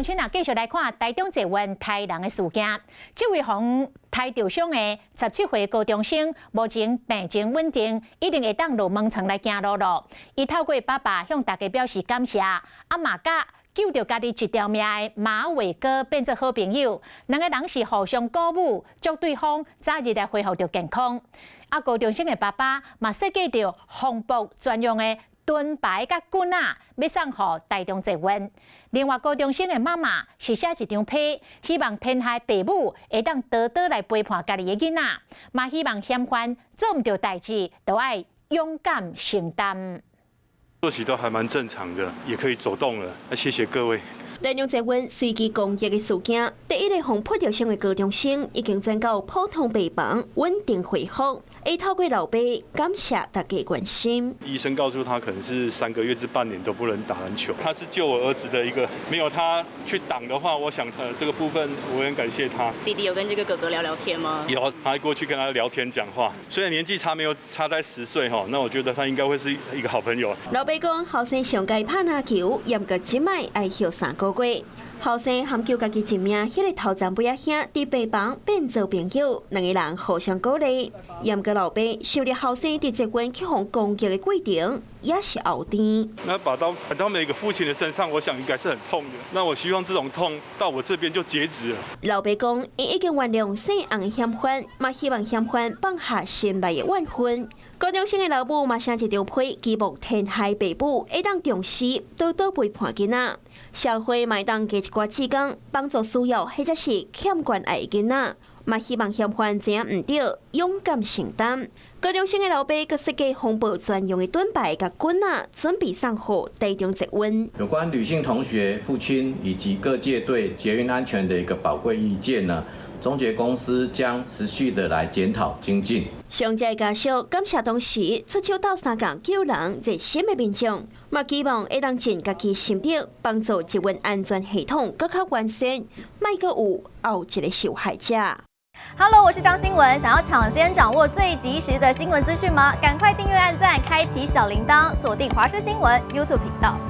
先啊，繼續來看台中捷運刣人的事件。這位予刣著傷的17歲高中生，目前病情穩定，一定會當落門床來行路囉。伊透過爸爸向大家表示感謝，啊嘛佮救著家己一條命的馬尾哥變做好朋友，兩个人是互相鼓舞，祝對方早日來恢復著健康。啊，高中生的爸爸嘛設計著防暴專用的盾牌佮棍仔，欲送予台中捷運。另外，高中生的媽媽是寫一張批，希望天下爸母會當多多來陪伴家己的囡仔，嘛希望嫌犯做毋著代誌，都愛勇敢承擔。作息都還蠻正常的，也可以走動了。那謝謝各位。台中捷運隨機攻擊的事件，第一個予撲著傷的高中生已經轉到普通病房，穩定恢復。伊透過老爸感謝大家關心。醫生告訴他，可能是3個月至半年都不能打籃球。他是救我兒子的一個，沒有他去擋的話，我想這個部分我很感謝他。弟弟有跟這個哥哥聊聊天嗎？有，他還過去跟他聊天講話。雖然年紀差沒有差在10歲哈，那我覺得他應該會是一個好朋友。老爸講，後生上該拍籃球，毋過這擺愛歇3個月。後生含救家己一命，彼个頭顳尾仔兄佇病房變做朋友，兩个人互相鼓勵。毋過老爸想著後生佇捷運去予攻擊的過程，也是喉甜。那把刀砍到每個父親的身上，我想應該是很痛的。那我希望這種痛到我這邊就截止了。老爸講，伊已經原諒姓洪的嫌犯，嘛希望嫌犯放下心內的怨恨。高中生的老母嘛寫一張批，期望天下爸母會當重視多多陪伴囡仔，社會嘛會當加一寡志工，幫助需要或者是欠關愛的囡仔，嘛希望嫌犯知影毋著，勇敢承擔。高中生的老爸閣設計防暴專用的盾牌佮棍仔，準備送予台中捷運。有關呂姓同學父親以及各界對捷運安全的一個寶貴意見呢，中捷公司將持續的來檢討精進。傷者家屬感謝當時出手鬥相共救人熱心的民眾，嘛期望會當盡家己心力，幫助捷運安全系統閣較完善，莫閣有後一个受害者。 Hello，我是張新文，想要搶先掌握最及時的新聞資訊嗎？趕快訂閱、按讚、開啟小鈴鐺，鎖定華視新聞 YouTube 頻道。